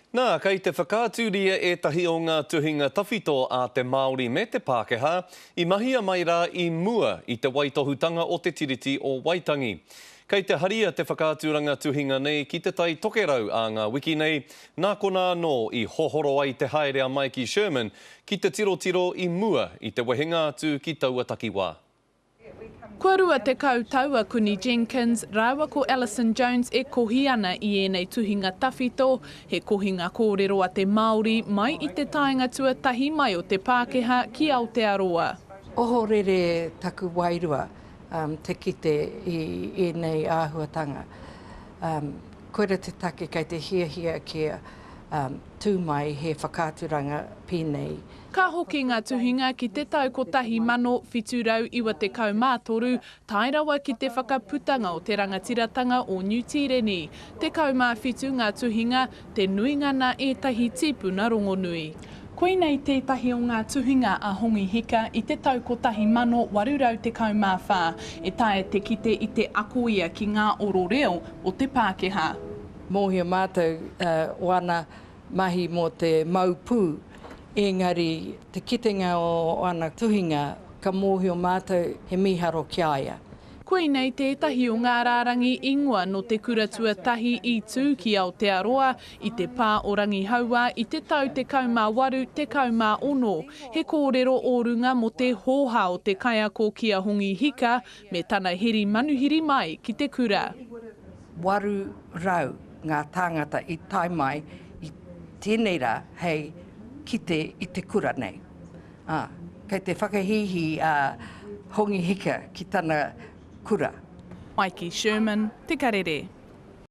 Nā, kei te whakaaturia ētahi o ngā tuhinga tawhito a te Māori me te Pākehā i mahia mai rā i mua i te waitohutanga o te Tiriti o Waitangi. Kei te haria te whakaaturanga tuhinga nei ki Te Tai Tokerau ā ngā wiki nei, nā konā anō i hohoro ai te haere a Maiki Sherman ki te tirotiro i mua i te wehenga atu ki taua takiwā. Kua 20 tau a Kuni Jenkins rāua ko Alison Jones e kohi ana i ēnei tuhinga tawhito, he kohinga kōrero a te Māori mai i te taenga tuatahi mai o te Pākehā ki Aotearoa. Ohorere taku wairua te kite i ēnei āhuatanga. Koira te take kei te hiahia kia tū mai he whakaaturanga pēnei. Ka hoki ngā tuhinga ki te tau 1793, tae rawa ki te whakaputanga o te rangatiratanga o Niu Tīreni. 17 ngā tuhinga, te nuinga nā ētahi tīpuna rongonui. Koinei tētahi o ngā tuhinga a Hongi Hika i te tau 1814, e taea te kite i te ako ia ki ngā oro reo o te Pākehā. Mōhio mātou o ana mahi mō te mau pū, engari te kitenga o ana tuhinga ka mōhio mātou he mīharo ki a ia. Koinei tētahi o ngā rārangi ingoa nō te kura tuatahi i tū ki Aotearoa i te pā o Rangihauā i te tau 18, 16. He kōrero ō runga mō te hōhā o te kaiako ki a Hongi Hika me tana heri manuhiri mai ki te kura. 800 ngā tāngata i tae mai i tēnei rā hei kite i te kura nei. Ā, kei te whakahīhī a Hongi Hika ki tana kura. Maiki Sherman, Te Karere.